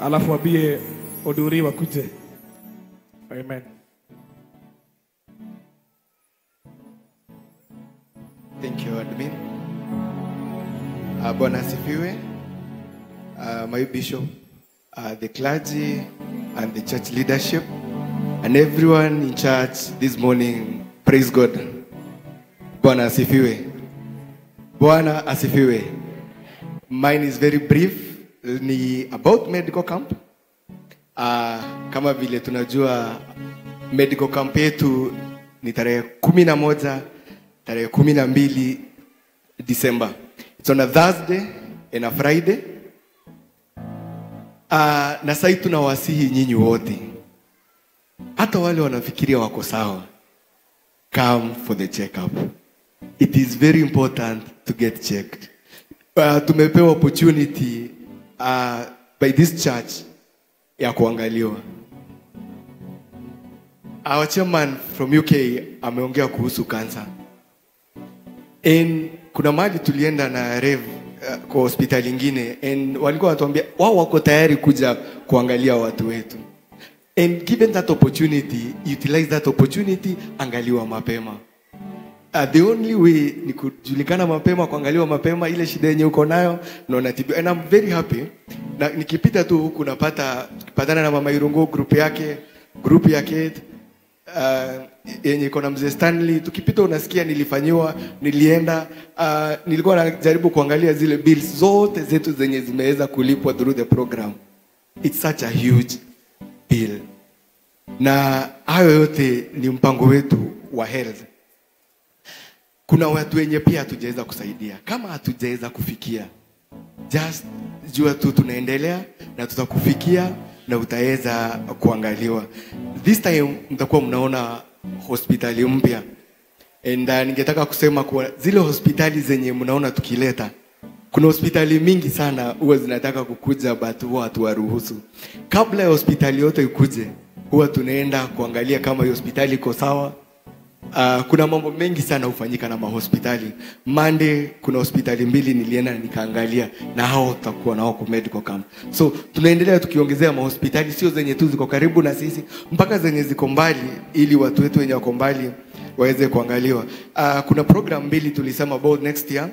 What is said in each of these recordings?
Alafu wabie Oduri wakuje. Amen. Thank you, admin. Bwana asifiwe. My bishop, the clergy and the church leadership and everyone in church this morning, praise God. Bwana asifiwe. Bwana asifiwe. Mine is very brief. Ni about medical camp. Kama vile tunajua medical camp yetu ni tarehe 11, tarehe 12 December. It's on a Thursday and a Friday. Na sasa tunawasihi nyinyi wote, hata wale wanafikiria wako sawa, come for the checkup. It is very important to get checked. Tumepewa opportunity by this church ya kuangaliwa. Our chairman from UK ameongea kuhusu cancer. And kuna mahali tulienda na Rev kwa hospitali nyingine, and walikuwa wanatuambia wao wako tayari kuja kuangalia watu wetu. And given that opportunity, utilize that opportunity, angaliwa mapema. The only way ni kujulikana mapema, kuangaliwa mapema ile shida yenye uko nayo na unatibiwa. And I'm very happy. Na nikipita tu huku napata patana na Mama Irungu, group yake yenye iko na Mzee Stanley. Tukipita unasikia nilifanyiwa, nilienda, nilikuwa najaribu kuangalia zile bills zote zetu zenye zimeweza kulipwa through the program. It's such a huge bill. Na hayo yote ni mpango wetu wa health. Kuna watu wenye pia hatujaweza kusaidia. Kama hatujaweza kufikia, just jua tu tunaendelea na tutakufikia na utaweza kuangaliwa. This time mtakuwa mnaona hospitali mpya. And ningetaka kusema kwa zile hospitali zenye mnaona tukileta, kuna hospitali mingi sana huwa zinataka kukuja but huwa hatuwaruhusu. Kabla ya hospitali yote ikuje, huwa tunaenda kuangalia kama hiyo hospitali iko sawa. Kuna mambo mengi sana hufanyika na mahospitali. Monday kuna hospitali mbili nilienda nikaangalia, na hao tutakuwa nao kwa medical camp. So tunaendelea tukiongezea mahospitali, sio zenye tu ziko karibu na sisi, mpaka zenye ziko mbali, ili watu wetu wenye wako mbali waweze kuangaliwa. Kuna program mbili tulisema about next year.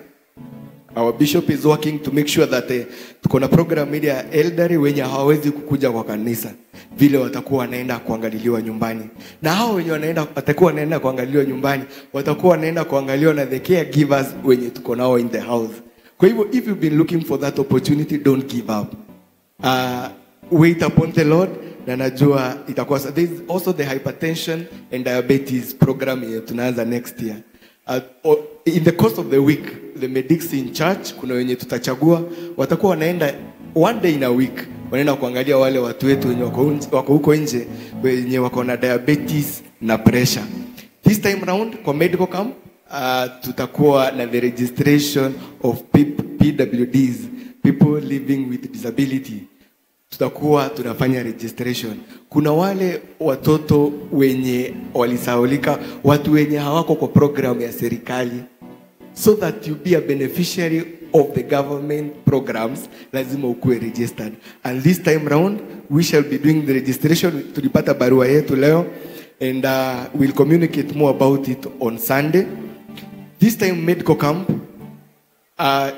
Our bishop is working to make sure that tuko na program ile ya elderly wenye hawawezi kukuja kwa kanisa, vile watakuwa wanaenda kuangaliliwa nyumbani. Na hao wenye watakuwa wanaenda kuangaliliwa nyumbani, watakuwa wanaenda kuangaliwa na the caregivers wenye tuko nao in the house. Kwa hivyo if you've been looking for that opportunity, don't give up. Wait upon the Lord, na najua itakuwa. There is also the hypertension and diabetes program yetu tunaanza next year. In the course of the week, the medics in church, kuna wenye tutachagua, watakuwa wanaenda one day in a week, wanaenda kuangalia wale watu wetu wenye wako huko nje, wenye wako na diabetes na pressure. This time round, kwa medical camp, tutakuwa na the registration of PWDs, people living with disability. Tutakuwa tunafanya registration. Kuna wale watoto wenye walisahaulika, watu wenye hawako kwa program ya serikali. So that you be a beneficiary of the government programs, lazima ukuwe registered. And this time round, we shall be doing the registration. Tulipata barua yetu leo, and we'll communicate more about it on Sunday. This time medical camp,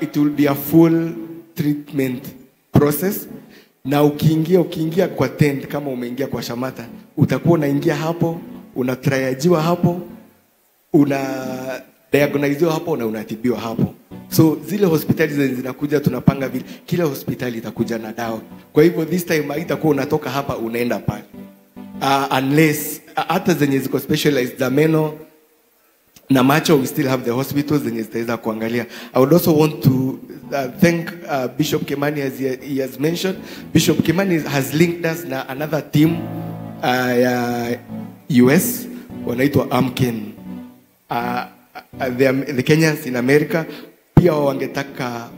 it will be a full treatment process. Na ukiingia kwa tent, kama umeingia kwa Shamata, utakuwa unaingia hapo, unatriajiwa hapo, una diagnosiwa hapo na unatibiwa hapo. So zile hospitali zinakuja tunapanga vile, kila hospitali itakuja na dawa. Kwa hivyo this time haitakuwa unatoka hapa unaenda pale. Unless hata zenye ziko specialized za meno na macho, we still have the hospitals zenye zitaweza kuangalia. I would also want to thank Bishop Kimani, as he has mentioned. Bishop Kimani has linked us na another team ya US wanaitwa AMKEN. The Kenyans in America pia wangetaka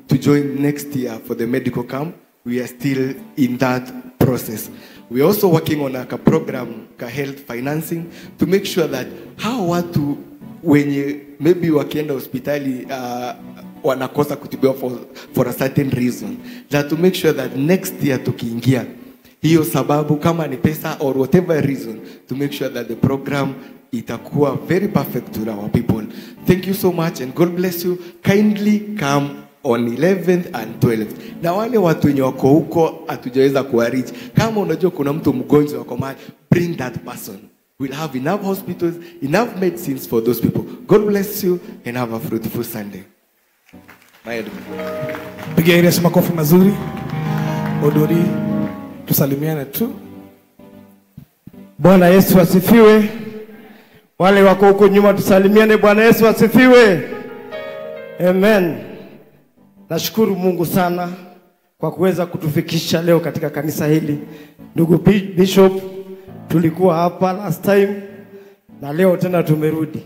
to join next year for the medical camp. We are still in that process. We are also working on a program ka health financing to make sure that hao watu wenye maybe wakienda hospitali wanakosa kutibiwa for a certain reason, that to make sure that next year tukiingia hiyo sababu, kama ni pesa or whatever reason, to make sure that the program itakuwa very perfect to our people. Thank you so much and God bless you. Kindly come on 11th and 12th. Na wale watu wenye wako huko hatujaweza kuwareach, kama unajua kuna mtu mgonjwa wako mahali, bring that person. We'll have enough hospitals, enough medicines for those people. God bless you and have a fruitful Sunday. Bye. Pigia Elias makofi mazuri. Odori, tusalimiane tu. Bwana Yesu asifiwe. Wale wako huko nyuma tusalimiane. Bwana Yesu asifiwe. Amen. Nashukuru Mungu sana kwa kuweza kutufikisha leo katika kanisa hili. Ndugu Bishop, tulikuwa hapa last time na leo tena tumerudi.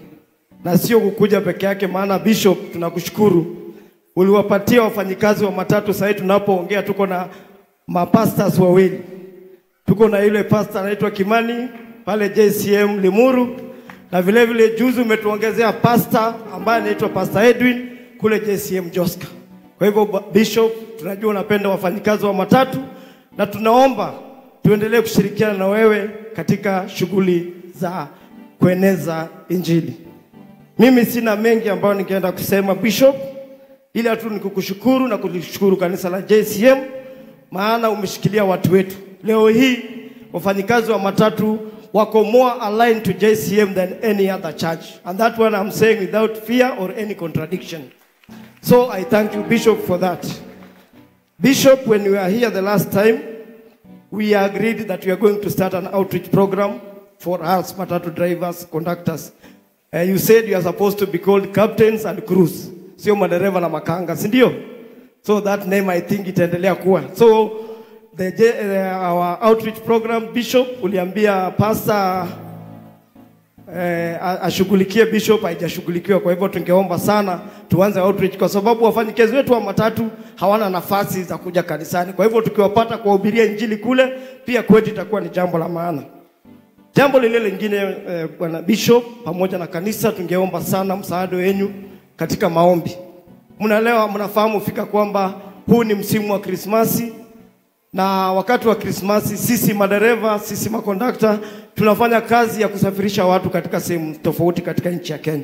Na sio kukuja peke yake, maana Bishop tunakushukuru. Uliwapatia wafanyikazi wa matatu. Sasa tunapoongea tuko na mapastors wawili. Tuko na yule pastor anaitwa Kimani pale JCM Limuru, na vile vile juzi umetuongezea pastor ambaye anaitwa Pastor Edwin kule JCM Joska. Kwa hivyo Bishop, tunajua unapenda wafanyikazi wa matatu na tunaomba tuendelee kushirikiana na wewe katika shughuli za kueneza Injili. Mimi sina mengi ambayo ningeenda kusema Bishop, ila tu nikukushukuru na kulishukuru kanisa la JCM, maana umeshikilia watu wetu. Leo hii wafanyikazi wa matatu wako more aligned to JCM than any other church. And that one I'm saying without fear or any contradiction. So I thank you, Bishop, for that. Bishop, when we were here the last time, we agreed that we are going to start an outreach program for us, matatu drivers, conductors. You said you are supposed to be called captains and crews. Sio madereva na makanga, si ndio? So that name I think itaendelea kuwa. So our outreach program, Bishop, uliambia pastor ashughulikie. Bishop, haijashughulikiwa. Kwa hivyo tungeomba sana tuanze outreach, kwa sababu wafanyikazi wetu wa matatu hawana nafasi za kuja kanisani. Kwa hivyo tukiwapata kuwahubiria Injili kule, pia kwetu itakuwa ni jambo la maana. Jambo lile lingine, bwana Bishop pamoja na kanisa, tungeomba sana msaada wenu katika maombi. Mnaelewa, mnafahamu fika kwamba huu ni msimu wa Krismasi, na wakati wa Krismasi sisi madereva, sisi makondakta tunafanya kazi ya kusafirisha watu katika sehemu tofauti katika nchi ya Kenya.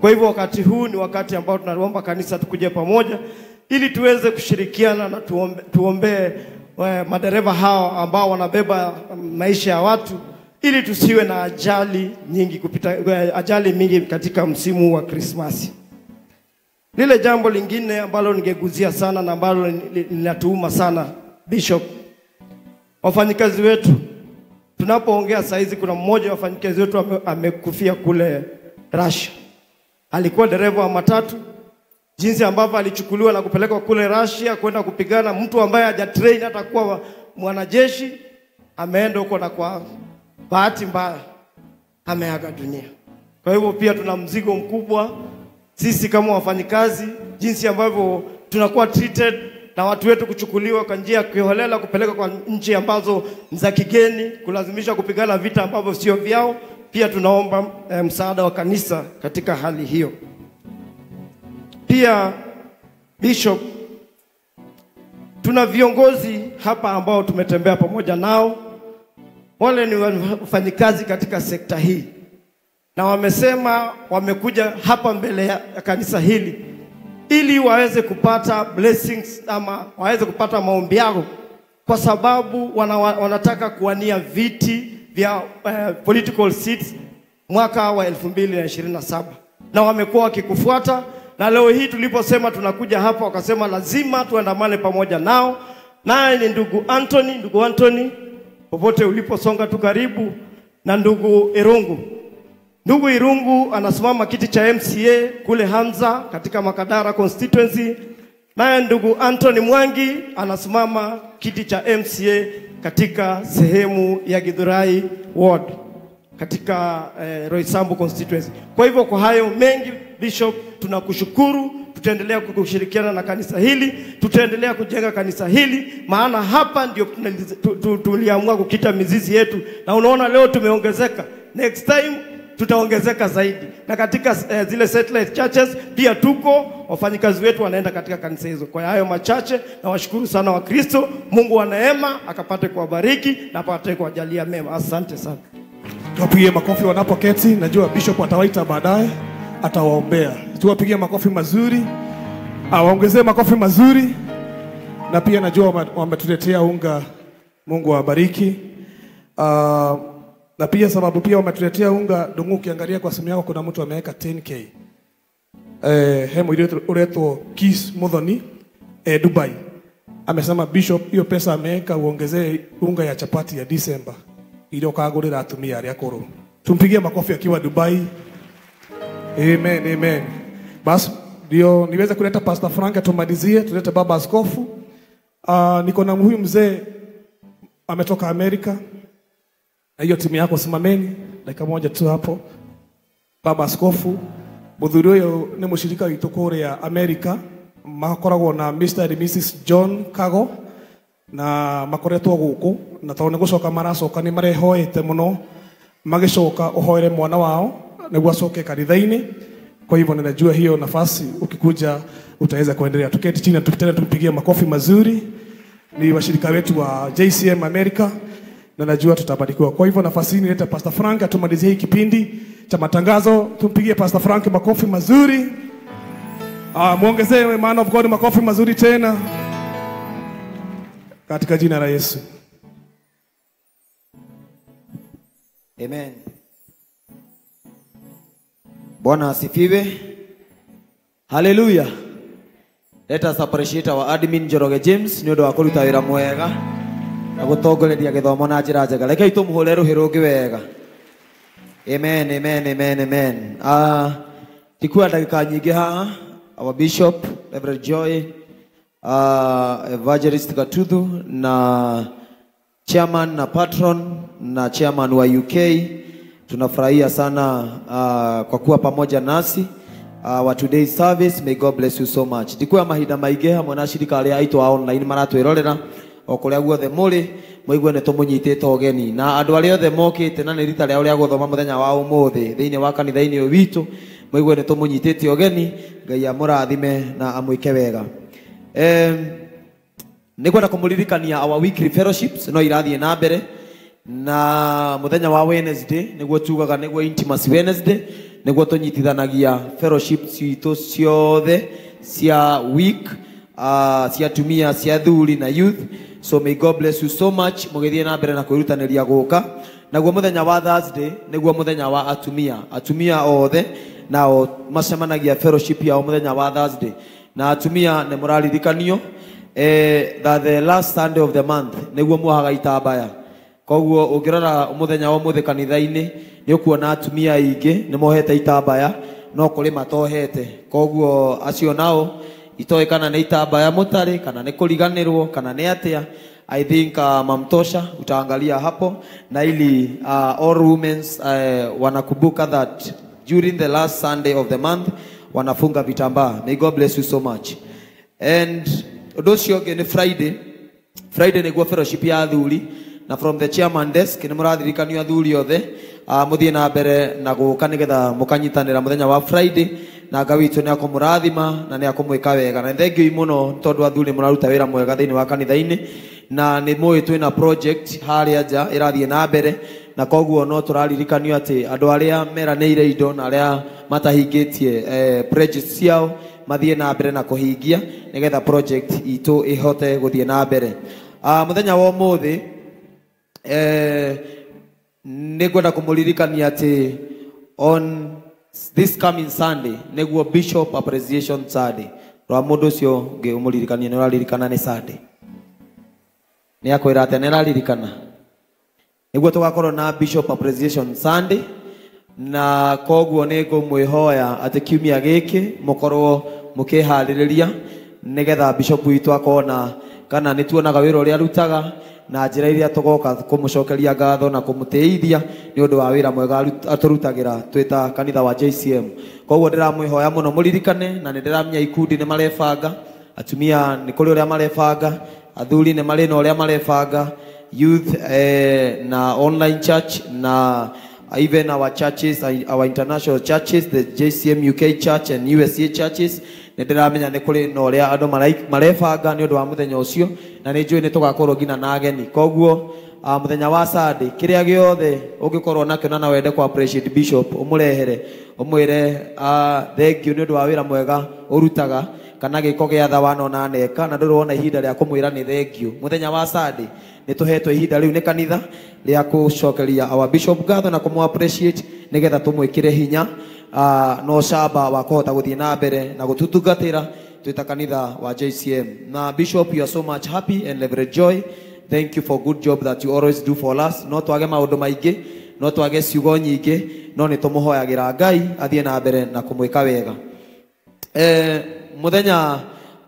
Kwa hivyo wakati huu ni wakati ambao tunaomba kanisa tukuje pamoja ili tuweze kushirikiana na tuombe madereva hao ambao wanabeba maisha ya watu, ili tusiwe na ajali nyingi kupita, ajali mingi katika msimu wa Krismasi. Lile jambo lingine ambalo ningeguzia sana na ambalo linatuuma sana Bishop, wafanyikazi wetu tunapoongea saa hizi kuna mmoja wa wafanyikazi wetu amekufia kule Russia. Alikuwa dereva wa matatu. Jinsi ambavyo alichukuliwa na kupelekwa kule Russia kwenda kupigana, mtu ambaye hajatrain hata kuwa mwanajeshi, ameenda huko na kwa bahati mbaya ameaga dunia. Kwa hivyo pia tuna mzigo mkubwa sisi kama wafanyikazi, jinsi ambavyo tunakuwa treated na watu wetu kuchukuliwa kwa njia ya kiholela kupeleka kwa nchi ambazo ni za kigeni, kulazimisha kupigana vita ambavyo sio vyao. Pia tunaomba msaada wa kanisa katika hali hiyo. Pia Bishop, tuna viongozi hapa ambao tumetembea pamoja nao. Wale ni wafanyikazi katika sekta hii, na wamesema wamekuja hapa mbele ya kanisa hili ili waweze kupata blessings ama waweze kupata maombi yao, kwa sababu wanataka kuwania viti vya political seats mwaka wa 2027. Na wamekuwa wakikufuata, na leo hii tuliposema tunakuja hapa wakasema lazima tuandamane pamoja nao. Naye ni ndugu Anthony. Ndugu Anthony, popote uliposonga tu karibu, na ndugu Irungu. Ndugu Irungu anasimama kiti cha MCA kule Hamza katika Makadara constituency. Naye ndugu Anthony Mwangi anasimama kiti cha MCA katika sehemu ya Githurai ward katika Roysambu constituency. Kwa hivyo kwa hayo mengi Bishop, tunakushukuru. Tutaendelea kushirikiana na kanisa hili, tutaendelea kujenga kanisa hili, maana hapa ndio tuliamua kukita mizizi yetu, na unaona leo tumeongezeka. Next time tutaongezeka zaidi. Na katika zile satellite churches pia tuko, wafanyikazi wetu wanaenda katika kanisa hizo. Kwa hayo machache, na washukuru sana Wakristo. Mungu wa neema akapate kuwabariki na apate kuwajalia mema. Asante sana. Tuwapigie makofi wanapoketi. Najua bishop atawaita baadaye, atawaombea. Tuwapigie makofi mazuri, awaongezee makofi mazuri. Na pia najua wametuletea unga, Mungu awabariki. Na pia sababu pia wametuletea unga, Dungu, ukiangalia kwa simu yako kuna mtu ameweka 10k. Hemo uletwo Kiss Muthoni, Dubai. Amesema bishop hiyo pesa ameweka uongezee unga ya chapati ya December ili ukagurira atumia aria akuru. Tumpigie makofi akiwa Dubai. Amen, amen. Bas ndio niweze kuleta Pastor Frank tumalizie, tulete baba askofu. Niko na huyu mzee ametoka Amerika. Na hiyo timu yako simameni dakika moja tu hapo. Baba askofu muthuri uyu ni mushirika witu kuria Amerika, makoragwo na Mr. and Mrs. John Kago na makoretwo guku, na tondu ni gucoka maracoka ni marehoete muno magicoka uhoere mwana wao niguo acoke kanitha-ini. Kwa hivyo ninajua hiyo nafasi ukikuja utaweza kuendelea. Tuketi chini na tena tumpigie makofi mazuri. Ni washirika wetu wa JCM America na najua tutabarikiwa. Kwa hivyo nafasi hii nileta Pastor Frank atumalizie hii kipindi cha matangazo. Tumpigie Pastor Frank makofi mazuri. Muongezee man of God makofi mazuri tena. Katika jina la Yesu. Amen. Bwana asifiwe. Hallelujah. Let us appreciate our admin Njoroge James ni undu wa kuruta wira mwega na gutongoreria githomo na njira njega. Rekei tumuhure ruhi rungi wega. Amen, amen, amen, amen. Tikuwa ndagika nyingi haha. Our Bishop Reverend Joy, Evangelist Gatuthu na chairman na patron na chairman wa UK, tunafurahia sana kwa kuwa pamoja nasi wa today's service. May God bless you so much. Ndikuoya mahinda maingi hamwe na ashirika aria aitũ a online maratwirorera o kuria guothe muri, muigue ni tumunyitite ugeni na andu aria othe mokite na ni rita riao ria guthoma muthenya wa umuthi thiini wa kanitha-ini uyu witu, muigue ni tumunyitite ugeni. Ngai amurathime na amwike wega. Nikwenda kumuririkania our weekly fellowships no irathie na mbere, na muthenya wa Wednesday niguo tugaga niguo intimacy Wednesday, niguo tunyitithanagia fellowship ciitũ ciothe cia week, cia atumia, cia athuri na youth. So may God bless you so much mugithie na mbere na kwirutaniria guka. Naguo muthenya wa Thursday niguo muthenya wa atumia, atumia othe nao macemanagia fellowship yao muthenya wa Thursday, na atumia ni muraririkanio that the last Sunday of the month niguo muohaga itambaya. Koguo ungirora muthenya wa muthi kanitha-ini ni ukuona atumia aingi ni mohete itambaya no kuri matohete. Koguo acio nao itoe kana ni itambaya mutari kana ni kuriganirwo kana ni atia. I think mamtosha utaangalia hapo, na ili all women wanakumbuka that during the last Sunday of the month wanafunga vitambaa. May God bless you so much. And ucio ũngĩ ni Friday. Friday nĩguo fellowship ya athuri, na from the chairman desk nĩ mũrathirikanio athuri othe muthie na mbere na gũka nĩgetha mũkanyitanĩra mũthenya wa Friday, na Ngai witũ nĩ akũmũrathima na nĩ akũmwĩka wega. Na thank you mũno tondũ athuri mũraruta wĩra mwega thĩinĩ wa kanitha-inĩ, na nĩ mũĩ twĩna project harĩa nja ĩrathiĩ na mbere, na koguo no tũraririkanio atĩ andũ arĩa meranĩire indo na arĩa matahingĩtie pledges ciao mathiĩ na mbere na kũhingia nĩgetha project itũ ĩhote gũthiĩ na mbere. Mũthenya wa ũmũthĩ nĩngwenda kũmũririkania atĩ on this coming Sunday nĩguo Bishop Appreciation Sunday. Rwa mũndũ ũcio ũngĩ ũmũririkanie nĩ ũraririkana nĩ Sunday. Nĩ akwĩra atĩ nĩ araririkana. Nĩguo tũgakorwo na Bishop Appreciation Sunday, na koguo nĩ ngũmwĩhoya atĩ kiumia gĩkĩ mũkorwo mũkĩharĩrĩria nĩgetha Bishop witũ akona kana nĩ tuonaga wĩra ũrĩa arutaga na njĩra iria tũgoka kũmũcokeria ngatho na kũmũtĩithia nĩ ũndũ wa wĩra mwega atũrutagĩra twĩ ta kanitha wa JCM. Koguo ndĩramwĩhoya mũno mũririkane, na nĩ ndĩramenya ikundi nĩ marebanga, atumia nĩ kũrĩ ũrĩa marebanga, athuri nĩ marĩ na ũrĩa marebanga, youth na online church na Even our churches, our international churches, the JCM UK Church and USA churches, nĩ ndĩramenya nĩ kũrĩ na ũrĩa andũ marebanga nĩ ũndũ wa mũthenya ũcio, na nĩ njũĩ nĩ tũgakorwo nginya na ageni. Koguo mũthenya wa Sunday, kĩrĩa gĩothe ũngĩkorwo nakĩo na no wende kũ appreciate bishop, ũmũrehere, ũmwĩre thank you nĩ ũndũ wa wĩra mwega ũrutaga, kana gĩko gĩa tha wanona neka na ndũrĩ wona ihinda rĩa kũmwĩra nĩ thank you. Mũthenya wa Sunday nĩ tũhetwo ihinda rĩu nĩ kanitha rĩa kũcokeria our bishop ngatho na kũmũ appreciate nĩgetha tũmwĩkĩre hinya no camba wa kũhota gũthiĩ na mbere na gũtũtungatĩra twĩ ta kanitha wa JCM. Na bishop, you are so much happy and Reverend Joy, thank you for good job that you always do for us. No twage maũndũ maingĩ, no twage ciugo nyingĩ, no nĩ tũmũhoyagĩra Ngai athiĩ na mbere na kũmwĩka wega. Mũthenya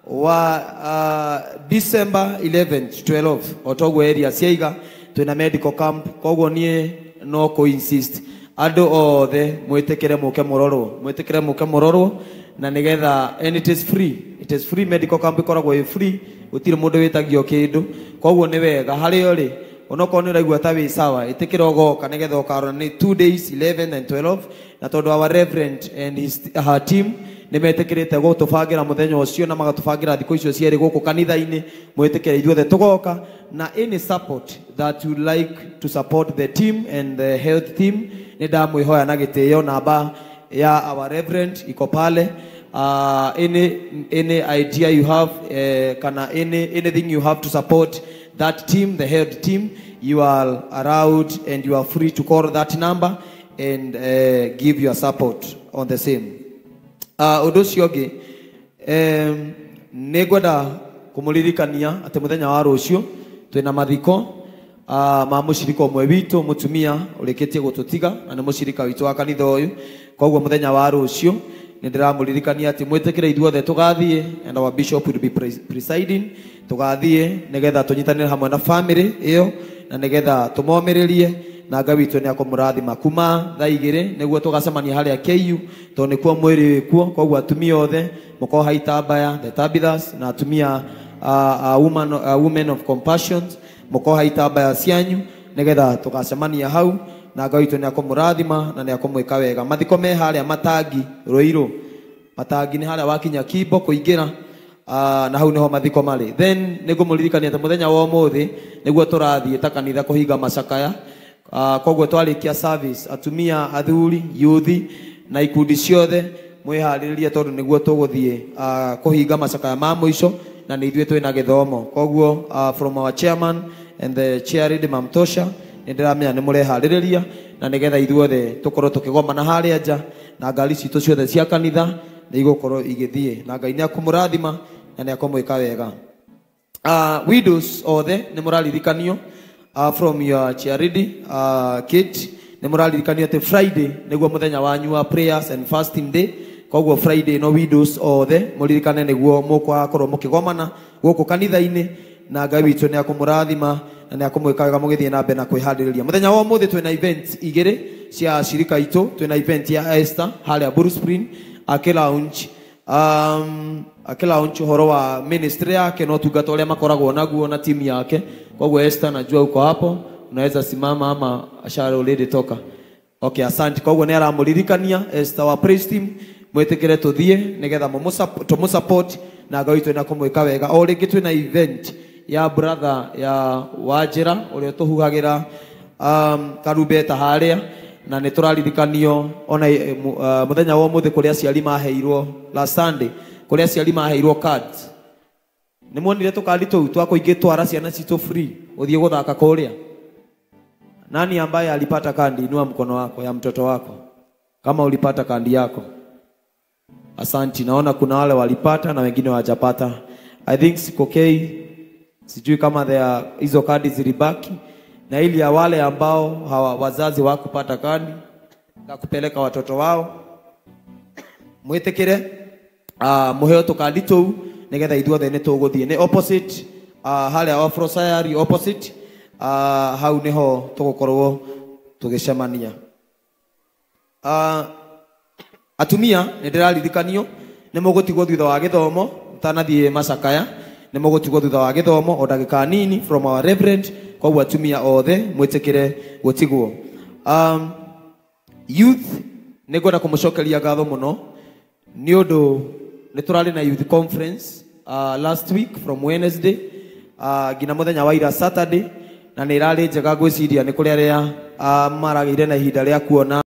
wa December 11 12 otoguo area ciaiga twina medical camp, koguo nie no ko insist andu othe mwitikire muke murorwo, mwitikire muke murorwo na nigetha, and it is free, it is free medical camp ikoragwo ĩ free, gutire mundu witagio kindu, koguo ni wega hari uri onokorwo ni uraigua ta wi sawa itikira ugoka nigetha ukarora ni 2 days 11 and 12, na tondu our reverend and his her team nimetikirite gutubangira muthenya ucio na magatubangira thiku icio cierĩ guku kanitha-inĩ, mwitikire ithuothe tugoka. Na any support that you like to support the team and the health team, ni ndamwihoya na gitĩo, namba ya our reverend iko pale. Any idea you have, kana anything you have to support that team, the health team, you are allowed and you are free to call that number and give your support on the same. Ũndũ ũcio ũngĩ, nĩ ngwenda kũmũririkania atĩ mũthenya wa rũciũ twĩna mathiko ma mũcirika ũmwe witũ mũtumia ũrĩkĩtie gũtũtiga na nĩ mũcirika witũ wa kanitha ũyũ. Koguo mũthenya wa rũciũ nĩ ndĩramũririkania atĩ mwĩtĩkĩre ithuothe tũgathiĩ, and our bishop will be presiding, tũgathiĩ nĩgetha tũnyitanĩre hamwe na family ĩyo na nĩgetha tũmomĩrĩrie na Ngai witũ nĩ akũmũrathima. Kuma thaa igĩrĩ nĩguo tũgacemania harĩa KU tondũ nĩkuo mwĩrĩ wĩkuo. Koguo atumia othe mũkorwo ha itambaya, the Tabithas, na atumia women of compassion mũkorwo ha itambaya cianyu nĩgetha tũgacemania hau na Ngai witũ nĩ akũmũrathima na nĩ akũmwĩka wega. Mathiko me harĩa Matangi Ruiru, Matangi nĩ harĩa wakinya Kimbo kũingĩra, na hau niho mathiko marĩ. Then nĩ ngũmũririkania atĩ mũthenya wa ũmũthĩ nĩguo tũrathiĩ ta kanitha kũhinga macakaya. Koguo twarĩkia service, atumia, athuri, yuthi na ikundi ciothe mwĩharĩrĩrie tondũ nĩguo tũgũthiĩ kũhinga macakaya ma mũico na nĩ ithuĩ twĩna gĩthomo. Koguo from our chairman and the chair lady Mamtosha, nĩ ndĩramenya nĩ mũreharĩrĩria na nĩgetha ithuothe tũkorwo tũkĩgomana harĩa nja na ngari citũ ciothe cia kanitha nĩ igũkorwo igĩthiĩ, na Ngai nĩ akũmũrathima na nĩ akũmwĩka wega. Widows othe nĩ mũraririkanio from your charity kit, nĩ mũraririkanio atĩ Friday nĩguo mũthenya wanyu wa prayers and fasting day. Koguo Friday no widows othe mũririkane nĩguo mũgũkorwo mũkĩgomana gũkũ kanitha-inĩ na Ngai witũ nĩ akũmũrathima na nĩ akũmwĩka wega mũgĩthiĩ na mbere na kwĩharĩrĩria. Mũthenya wa ũmũthĩ twĩna event igĩrĩ cia shirika itũ. Twĩna event ya Esther harĩa Blue Spring akĩlaunch akĩlaunch ũhoro wa ministry yake na ũtungata ũrĩa makoragwo naguo na timu yake. Koguo Esther, najua uko hapo, unaweza simama ama ashara already toka. Okay, asante. Koguo nĩ aramũririkania Esther wa praise team mwĩtĩkĩre tũthiĩ nĩgetha tũmũsupport na Ngai witũ nĩ akũmwĩka wega. O rĩngĩ twĩna event ya brother ya Wanjĩra ũrĩa tũhuhagĩra karumbeta harĩa, na nĩ tũraririkanio ona mũthenya wa ũmũthĩ kũrĩa aciari maheirwo last Sunday, kũrĩa aciari maheirwo cards. Nĩ muonire tũkandi tũu twa kũingĩ twara ciana citũ free ũthiĩ gũthaka kũrĩa. Nani ambaye alipata kandi? Inua mkono wako ya mtoto wako kama ulipata kandi yako. Asanti. Naona kuna wale walipata na wengine hawajapata. I think sikokei, sijui kama hizo kadi zilibaki, na ili ya wale ambao hawa wazazi wakupata kadi na kupeleka watoto wao mwitikire muheo tukandi tuu nigetha ithuothe nĩ tũgũthiĩ. Nĩ opposite harĩa Afro-Sayari opposite, hau niho tũgũkorwo tũgĩcemania. Atumia nĩ ndĩraririkanio nĩ mũgũtigwo thutha wa gĩthomo mũtanathiĩ macakaya, nĩ mũgũtigwo thutha wa gĩthomo o ndagĩka nini from our reverend. Koguo atumia othe mwĩtĩkĩre gũtigwo. Youth nĩ ngwenda kũmũcokeria ngatho mũno nĩ ũndũ nĩ tũrarĩ na youth conference last week from Wednesday nginya mũthenya wa ira Saturday, na nĩ ĩrarĩ njega. Ngwĩciria nĩ kũrĩ arĩa maragĩire na ihinda rĩa kuona.